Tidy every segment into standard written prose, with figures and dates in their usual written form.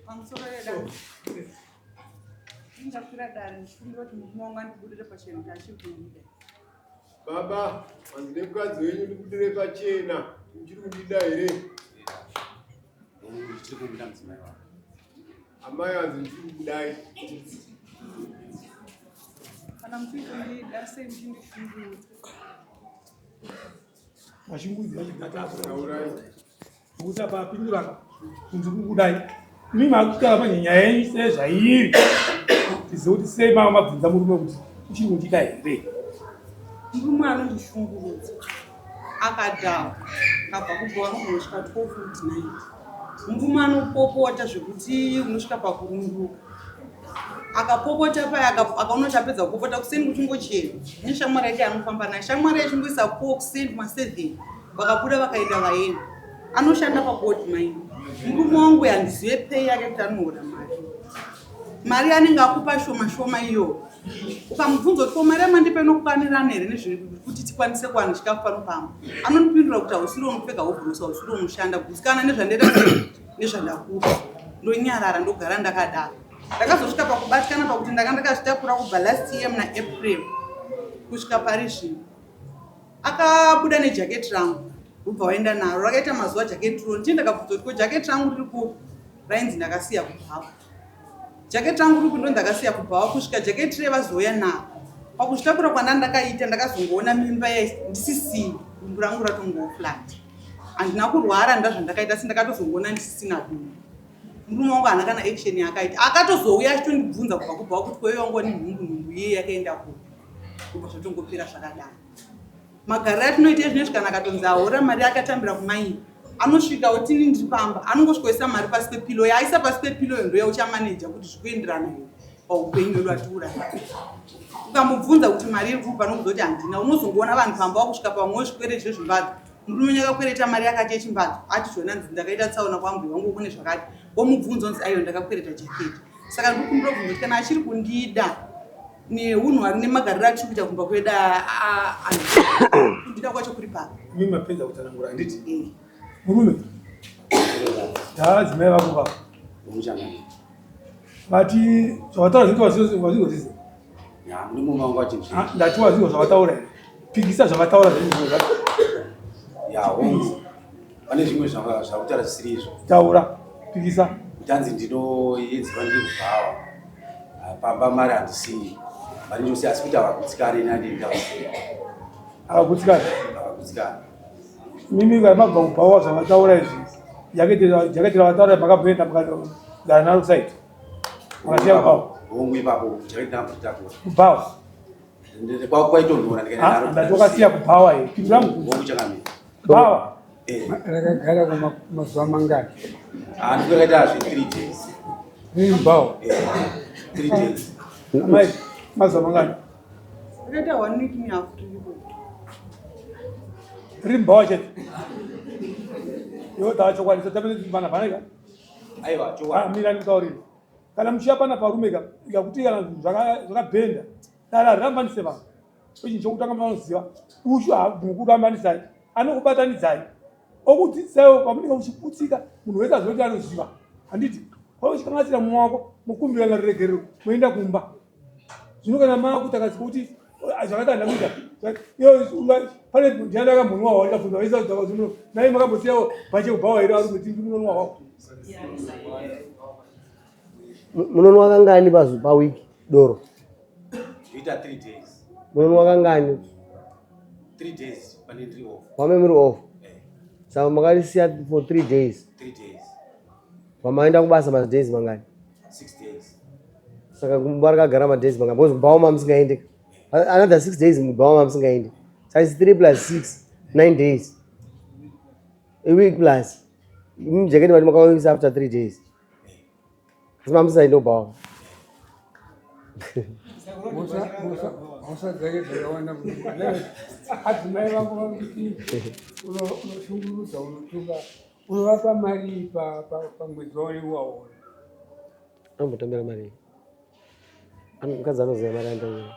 Pamusoro yedare. Ndingakwira dare ndichikumbira kuti murume wangu andibudire pachena kuti achiri kundida. Baba, hanzi nemukadzi wenyu ndibudire pachena. Muchiri kundida here? Ndichiri kumuda mudzimai wangu. Amai hanzi ndichiri kukudai. Kana muchiri kundida sei muchindishungurudza? Mashungudzi Taurai. Nokuti apa apindura kunzi kukudai. Imi makutaura manje nyaya yenyu sezvairi. Tizive kuti sei mava mabvunza murume kuti uchiri kundida here? Murume anondishungurudza. Akadhakwa. Akabva kubva anogona kusvika 12 midnight. Murume anopopota zvekuti unosvika pakurunduka. Akapopota paya akaona kuti apedza kupopota kuseni kuchingochena. Neshamwari yake anofamba naye. Shamwari yachingoisa 4 kuseni kuma 7. Vakabuda vakaenda vaenda. Anoshanda pagold mine. Murume wangu handizive pay yake kuti anohora mari. Mari anenge akupa shoma shoma iyo. Ukamubvunza kuti ko mari yamandipa inokwanirana here nezvekuti tikwanise kuwana chikafu pano pamba, anondipindura kuti hausiri unopfeka hovhorosi, hausiri unoshanda, gutsikana nezvandaita nezvandakupa. Ndonyarara ndogara ndakadaro. Ndakazosvika pakubatikana pakuti ndanga ndakazvitakura kubva last year muna April kusvika pari zvino. Akabuda nejaketi rangu ndobva waenda naro, rakaita mazuva jaketi ro ndiye ndakabvunza kuti ko jaketi rangu riri kupi, rainzi ndakasiya kubhawa. Jaketi rangu riri kundo ndakasiya kubhawa kusvika jaketi riye vazouya naro. Pakuzvitakura kwandandakaita ndakazongoona mimba ndisisina, dumbu rangu ratongoo flat. Handina kurwara ndazvandakaita asi ndakatozongoona ndisisina dumbu. Murume wangu haana kana action yaakaita, akatozouya achitondibvunza kubva kubhawa kuti ko iwe wangu wani nhumbu nhumbu iye yakaenda kupi, kubva zvatongopera zvakadaro. Magariro atinoita izvinezvi kana akatonzi ahora mari akatambira kumaini anosvika otini ndiri pamba anongosvikoisa mari pasi pepilo yaaisa pasi pepilo iyo ndoya uchamaneja kuti zvikuenderana here paupenyu hwedu atiuraya. Ukamubvunza kuti mari iri kupa anokuudza kuti handina, unozongoona vanhu pamba wakusvika pamwe wezvikwereti zvezvimbadzo. Murume wenyu akakwereta mari yakati yechimbadzo ati zvona nzi ndakaita tsaona kwambuya wangu kune zvakati, womubvunza onzi aiwa ndakakwereta jaketi. Saka ndikukumbira kubvunza kuti kana achiri kundida neunhu hwari nemagariro atiri kuita kumba kwedu kundida kwacho kuri papi? Imi mapedza kutsanangura handiti? Murume taadzimai vako vako vati zvavataura zvinenge wazvinzwa ndati wazvinzwa zvavataura here? Pikisa zvavataura zvinhu pane zvimwe zvakutaura zvisiri izvo. Taura, pikisa. Kutanzi ndinoyedzerwa ndiri kubhawa pamba mari handisii mari ndinosiya asi kuti havagutsikani nandindakusiya. Havagutsikani? Havagutsikani. Mimi kana mabva kubhawa zvavataura izvi jaketi ravataura makabhoenda mukagara naro side makasiya kubhawa. Hongu ipapo jaketi ndambotakura. Kubhawa? Kwaitonhora ndikaenda naro. Ndati wakasiya kubhawa here? Pindura mubvunzo. Hongu chakamira. Kubhawa? Rakagara kwa mazuva mangani? Ndakaita zve 3 days. Riri mubhawa? 3 days. Amai, mazuva mangani? Rakaita 1 week nehalf riripo. Riri mubhawa chete? Iwe taura chokwadi, usatambire vana vana ka? Aiwa, chokwadi. Mira ndikutaurire. Kana muchiya pana parume ka, ikakuti kana zvinhu zvakabhenda, dara rirambanise vanhu. Chinhu chokutanga munoziva, ushu haabvumi kurambanisai, anokubatanidzai. Okudzidzisaiwo pamunenge muchiputsika, munhu wese azive kuti anoziva. Handiti? Kwave uchikanganisira mumwe wako, mokumbirana ruregerero, moenda kumba. Zvino kana makutakadzika kuti zvakati handina kuita, pane ndiani akambonwa hwahwa ndikabvunza vaisa kuti zvino nai makambosiyawo bhache kubhawa here varume tindi munonwa hwahwa. Munonwa kangani pawiki doro? Zvinoita 3 days. Munonwa kangani? 3 days pane ndiri off. Pame muri off? Saka makarisiya for 3 days? 3 days. Pamaenda kubasa ma days mangani? 6 days. Saka kumba rakagara ma days mangani? Because kubhawa mamusingaende. Another 6 days mubhawa mamusingaende. Saka it's 3 plus 6, 9 days. A week plus. Mjaketi vati makawisa after 3 days. Asi mamusingaende kubhawa. Mhosva dzake dzakawanda. Adzimai vangu vakuti unoshungurudza, unotuka, unovapa mari pamwedzi waunenge waona. Anombotambira mari. Mukadzi anoziva mari anotambira.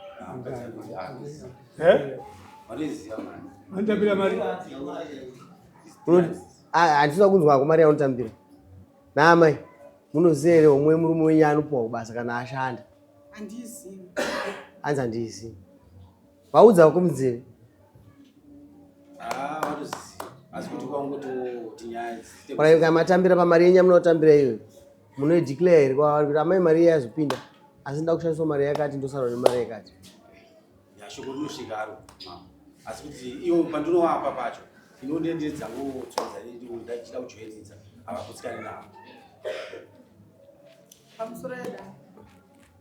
Anotambira mari. Handisina kunzwa hako mari yaunotambira. Naamai. Munoziva here homwe murume wenyu anopuwa kubasa kana ashanda? Handizivi. Hanzi handizivi. Vaudza vako munzeve. Ah, vanoziva. Asi kuti kwangoti nyaya dziite. Kana kana matambira pamari yenyu yamunotambira iyoyo, munoideclare here kwavari kuti amai mari iya yazopinda asi ndoda kushandiswa mari yakati ndosarwa nemari yakati. Ya shoko rinosvika haro mama. Asi kuti iwo pandinovapa pacho inondendedza ngotsonza ndachida kujoinidza havakutsikani navo. Pamusoro yadai.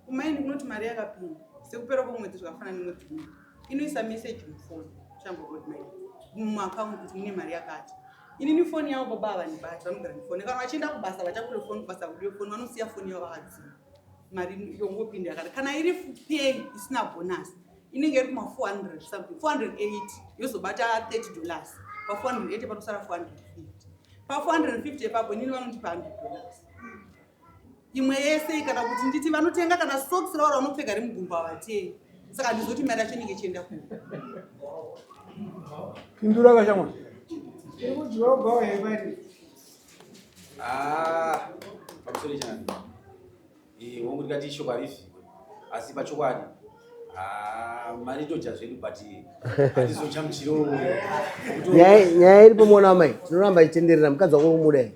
Kumaini kunoti mari yakapinda sekupera kwemwedzi zvakafanana nemwedzi uno inoisa message mufoni chambogod mumaakaunti kuti mune mari yakati. Inini foni yavo baba havanibati vanogara nefoni kana vachienda kubasa vatakure foni kubasa kudiwe foni vanosiya foni yavo vakadzima mari yongopinda yakati kana iri pay isina bonus inenge iri kuma 400 something 480 yozobata 30 dollars pa 480 panosara 450 pa 450 ipapo inini vanondipa 100 dollars imwe yese kana kuti nditi vanotenga kana socks ravo ravanopfeka remugumbo havatei saka handizoti mari yacho inenge ichienda ku Pindura kashamwa. Iri kudyiwa kubva here Ah, pamusoro chana. Eh, wangu ndikati shoko harifi. Asi pachokwadi. Ah, mari toja zvedu but hatizochamuchiro. Nyaya nyaya iripo mwana wamai tinoramba ichitenderera mukadzi wako kumuda here?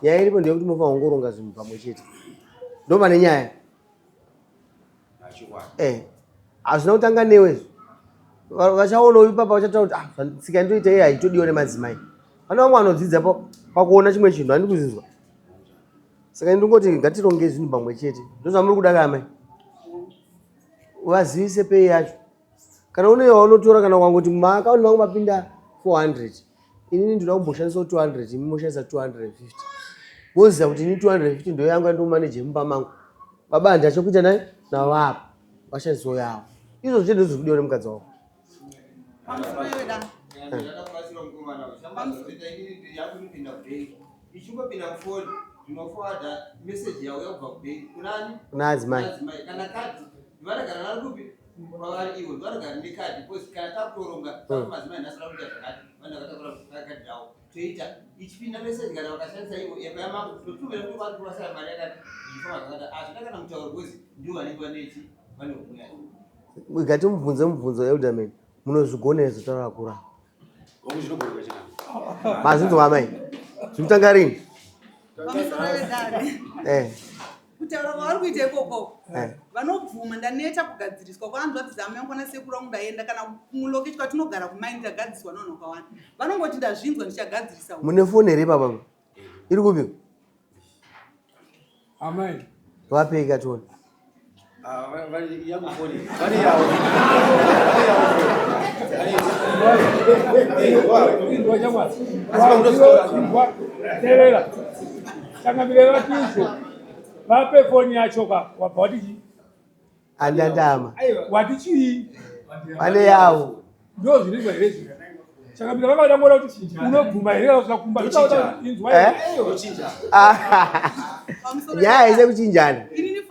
Nyaya iripo ndeyekuti munofanira kungoronga zvinhu pamwe chete. Ndopane nyaya. Eh, hazvina kutanga newe izvo. Vachaona uyu papa vachataura kuti ah, tsika ndoita iyi haitodiwa nemadzimai. Pane vamwe vanodzidza pakuona chimwe chinhu handi kuzinzwa. Saka ndingoti ngatironge zvinhu pamwe chete. Ndozvamuri kuda ka amai? Vazivise pei yacho. Kana une yaunotora kana ukangoti mumaakaunti mangu mapinda 400 inini ndinoda kumboshandisawo 200 imi moshandisa 250 moziva kuti ini 250 ndo yangu yandomaneje mumba mangu baba handi achokuita naye navo apa vashandisawo yavo izvo zviche ndozviri kudiwa nemukadzi wako ichingopinda mufoni ndinoforwarda message yauya kubva kubank kunani kuna adzimai kana kadhi vanogara naro kupi kwavari ivo vanogara nekadhi because kana takutoronga madzimai nhasi vakuita zvakati vanhu vakatakura kadhi ravo toita ichipinda message kana vakashandisa ivo yapa yamako totumira kuti vari kuvasara mari yakati zvichifamba zvakati hazvina kana mutauro because ndivo vanenge vanechi vane homwe yacho ngatimubvunze mubvunzo elderman munozvigona here zotaura kura Mazvinzwa amai. Zvimutanga rini? Pamusoro vedare. Eh. Kutaura kwavari kuita ikoko. Eh. Vanobvuma ndaneta kugadziriswa kwahanzvadzi dzamai vangu kwana sekuru vangu ndaenda kana kumulokechi kwatinogara kumaini ndagadziriswa navanhu vakawanda. Vanongoti ndazvinzwa ndichagadzirisa. Mune foni here baba? Iri kupi? Amai. Vapei katione. Ah, yangu foni. Vane yavo. Terera. Changamire vatizo. Vape foni yacho ka. Wabva wati chii? Andandama. Wati chii? Vane yavo. Ndo zvinoitwa here izvi? Changamire vakada kuona kuti unobvuma here kana usina kumba. Inzwa. Eh? Nyaya haisi yekuchinjana.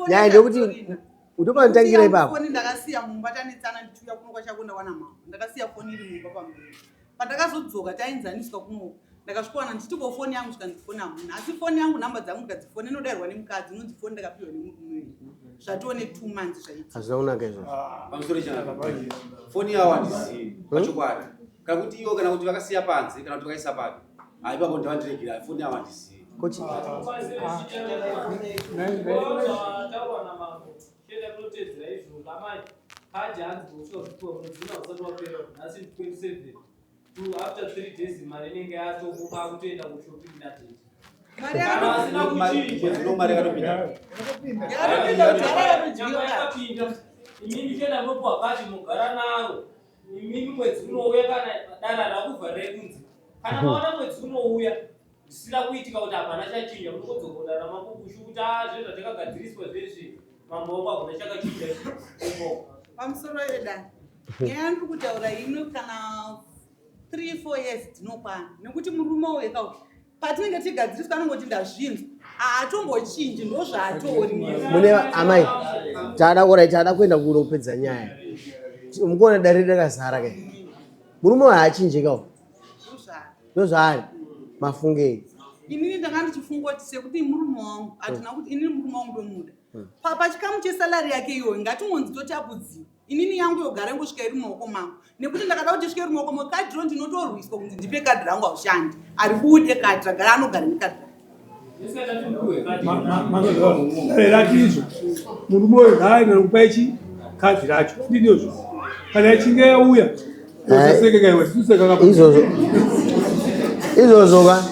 Nyaya ndeyekuti ndopanotangira ipapo. Foni ndakasiya mumba tanetsana ndichiuya kuno kwachakonda wana mama. Ndakasiya foni iri mumba pamberi. Pandakazodzoka tainzaniswa kuno ndakasvikowana ndichiti ko foni yangu zvikanzi foni hamuna asi foni yangu nhamba dzangu ndikadzifona inodairwa nemukadzi inonzi foni ndakapiwa nemurume wenyu zvatoo ne 2 months zvaiti Hazvina kunaka izvozvo. Pamusoro chana. Foni yavo handizivi pachokwadi. Kana kuti ivo kana kuti vakasiya panze kana kuti vakaisa papi. Ah, ipapo ndavandiregera foni yavo handizivi. Kochi. Taurwa namambo chete kunotedzera izvozvo amai kaji hanzi kusvika kupiwa mwedzi una usati wapera nhasi 27 to after 3 days mari inenge yatobuka akutoenda kushopping natete mari kana vasina kuchinja Mwedzi uno mari yakatopinda. yakatopinda kudhara nyanga yatodyiwa yakapinda imimi chena munopiwa kaji mugara naro imimi mwedzi unouya kana dara rakuvharirai kunze kana maona mwedzi unouya zvisina kuitika kuti hapana chachinja munokodzokodana makukushu kuti a zve zvatakagadziriswa zvezvi mambo wangu hakuna chakachinja ikoko pamusoro vedare nyaya yandiri kutaura ino kana 3 4 years dzinokwana nekuti murume uyu ka patinenge tichigadziriswa anongoti ndazvinzwa haatombochinji ndo zvaatori Mune amai. Tada kurai tada kuenda kuno kupedza nyaya. Mukuona dare rakazara kai. Murume uyu haachinji kawo. ndozvaari Ndozvaari. Mafungei. Inini ndanga ndichifunga kufunga kuti sekuti murume wangu hatina kuti inini murume wangu ndomuda. Pachikamu chesalari yake iyoyo ngatingonzi totapudziwa. Inini yangu yogara ingosvika iri mumaoko mangu nekuti ndakada kuti isvike iri mumaoko mangu kadhi ro ndinotorwiswa kunzi ndipe kadhi rangu haushandi aribude kadhi ragara anogara nekadhi rake. Ratidzo murume uyu ngaaende nokupa ichi kadhi racho ndinozvo kana ichinge yauya izvozvo izvozvo ka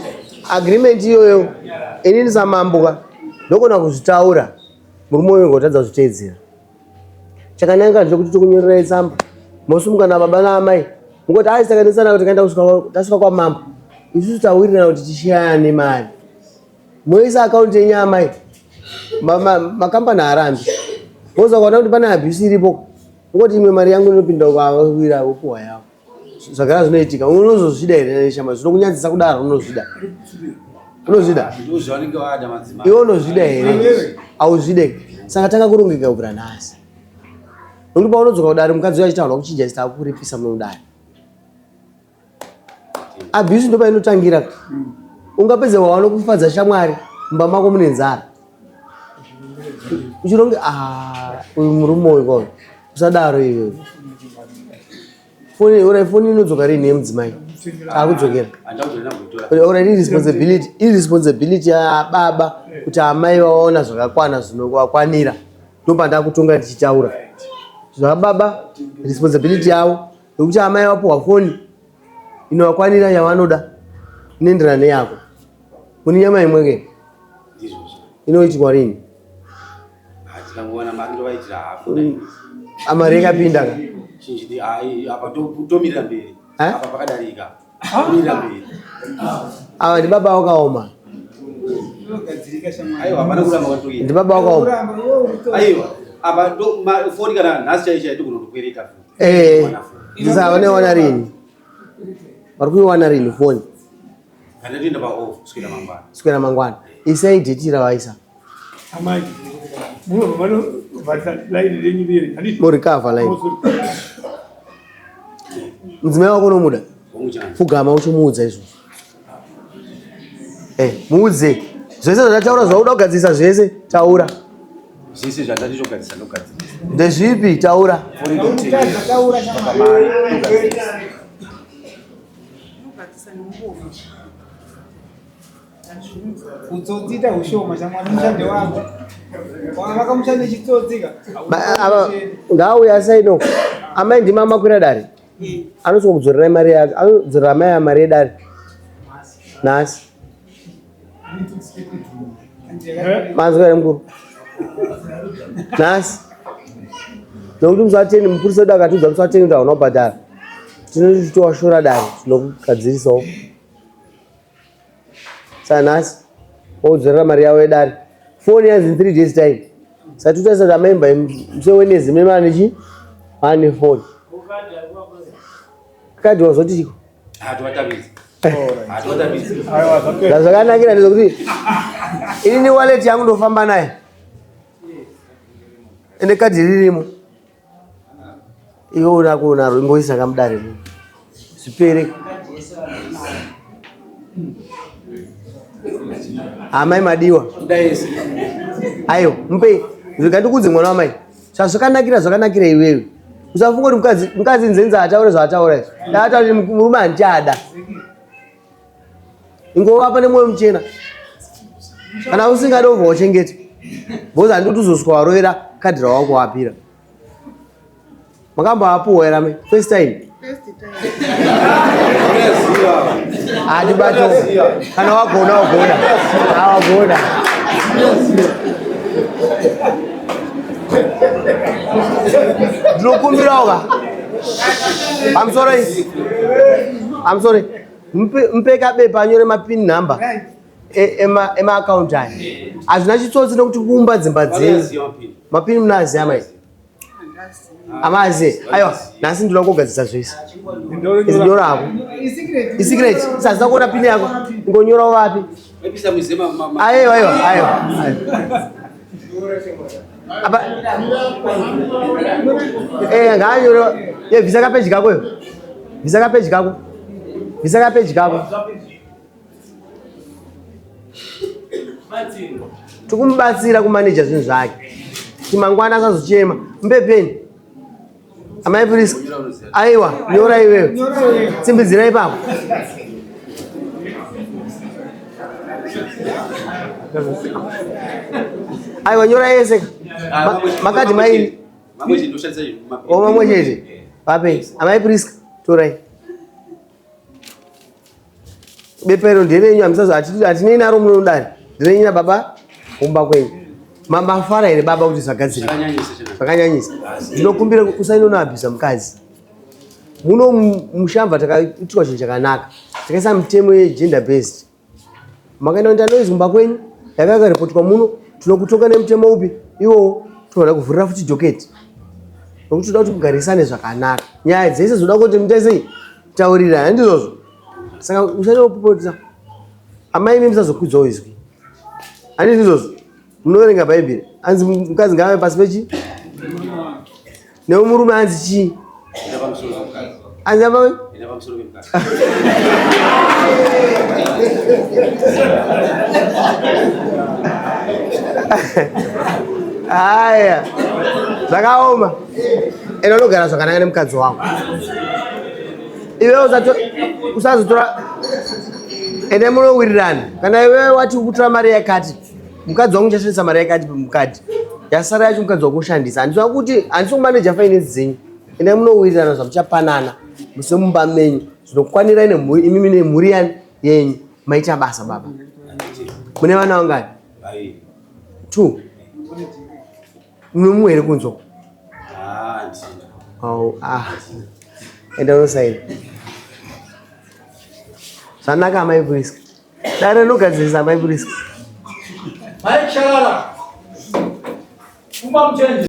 agreement iyoyo inini samambo ka ndogona kuzvitaura murume uyu ngotadza kuzviteedzera chakananga ndechekuti tokunyorerai tsamba mosumuka nababa naamai mungoti ai takanetsana kuti kaenda tasvika kwamambo isusu tawirirana kuti tishayane mari moisa akaunti yenyu amai makambani haarambi moza kuona kuti pane abuse iripo mungoti imwe mari yangu inopinda kwawira wopuhwa yavo zvagara zvinoitika unozozvida here neshama zvinokunyadzisa kudaro unozvida unozvida iwe unozvida here auzvide saka tanga kurongeka kubvira nhasi nokuti paunodzoka kudare mukadzi uyo achitaura kuchinja zita akuripisa munodare abuse ndopainotangira ungapedza wawana kufadza shamwari mumba mako mune nzara uchironge ah, uyu murume uyu kwayo usadaro iwe foni ora foni inodzoka rini yemudzimai akudzokera ora iri responsibility iri responsibility yababa kuti amai vaona zvakakwana zvinokwanira ndopandakutonga ndichitaura zvababa responsibility yavo yekuti amai vapuhwa foni inovakwanira yavanoda inoenderana neyako mune nyama imwe ke inoitirwa rini Amari yakapinda ka ava ndibaba wakaoma ndibaba wakaoma eh, saka vanoiwana rini vari kuiwana rini foni kuswera mangwana isai dheti ravaisa Amai, munovharisa line renyu rere. Handiti? Murikavha line. Mudzimai wako unomuda? Pfugama uchimuudza izvozvo. Eh, muudze. Zvese zvandataura zvauda kugadzirisa zvese taura. Zvese zvandati togadzirisa ndogadzirisa. Ndezvipi taura? Taura shamwari. Ndogadzirisa nemubomo. Utsotsi ita ushoma shamwari mushande wako. Wakavaka musha nechitsotsi ka. Ava ngaauye asaino. Amai ndima makwira dare. Anosvika kudzorera mari yake. Anodzorera amai aya mari yedare. Nhasi. Manzwa here mukuru? Nhasi. Nokuti musi wateni mupurisa wedu akatiudza musi wateni kuti hauna kubhadhara. Tinoti towashora dare tinokugadzirisawo. Saka nhasi vodzorera mari yavo yedare. Foni yanzi in 3 days time. Saka tinotarisa kuti amai mbai musi weWednesday mune mane chi mane foni. Kadhi wazoti chiko? Zvazvakanakira ndezvekuti inini wallet yangu ndofamba nayo. Ende kadhi ririmo. Iwe unako unaro ingoisa kamudare mu. Zvipere. Amai madiwa. Ayo, mupe zvikandikudze mwana wamai. Zvazvakanakira zvakanakira iwewe. Usafunga kuti mukadzi mukadzi nzenza ataure zvaataura izvi. Ataura kuti murume handichada. Ingovapa nemwoyo muchena. Kana usingade ubva wachengeta. Because handiti uzosvika warovera kadhi rawako wapira. Makamboapuwa here amai? First time? Handibati. Kana wagona wagona. Awagona. Ndinokumbirawo ka. I'm sorry. I'm sorry. Mpe mpe kabepa anyore mapin number emaakaunti aya. Hazvina chitsotsi nekuti kuumba dzimba dzenyu. Mapin munoaziva mai? Amazive. Aiwa, nhasi ndinoda kugadzirisa zvese. Nyora hako. Isecret. Isazida kuona pin yako. Ingonyora wapi? Aiwa, aiwa, aiwa. Apa eh ngaanyore ye bvisa kapeji kako iyo. Bvisa kapeji kako. Bvisa kapeji kako. Tikumubatsira kumaneja zvinhu zvake kuti mangwana asazochema. Mupepeni amai Priska. Aiwa, nyora iwewe, tsimbidzira ipapo. Aiwa, nyora yese. Makadhi maini? Mamwe chete. Vape amai Priska, torai bepa iro nderenyu, hamusazo hatinei naro munodari, nderenyu nababa kumba kwenyu. Mafara here baba kuti zvagadzirika? Zvakanyanyisa. Ndinokumbira usainonoabhisa mukadzi muno mushamva. Takaitirwa chinhu chakanaka, takaisa mitemo yegender based. Makaenda kuita noise kumba kwenyu, yakakaripotwa muno, tinokutonga nemutemo upi iwowo. Tinoda kuvhurira futi docket nokuti toda kuti mugarisane zvakanaka. Nyaya dzese zvoda kuti muite sei, taurirana, handizvozvo? Saka usanyopopotesa amai, imi musazokwidzawo izwi, handiti izvozvo? Munoverenga Bhaibheri, hanzi mukadzi ngaave pasi pechi nemurume, hanzi chii? Hanzi apa haya, zvakaoma. Ende unogara zvakanaka nemukadzi wako iwe, usazotora. Ende munowirirana. Kana iwe wati ukutora mari yakati, mukadzi wangu uchashandisa mari yakati, mukadzi yasara yacho mukadzi wako ushandisa. Handiswa kuti handisi kumaneja finance dzenyu. Ende munowirirana zvamuchapanana muse mumba menyu zvinokwanira nemhuri, imimi nemhuri yani yenyu. Maita basa baba. Mune vana vangani? Two. Munomumwe here kunzwa? Oh, ah. Enda unosaina. Zvanaka amai Priska. Dare rinogadzirisa amai Priska. Mai Chalala. Kumba muchenje.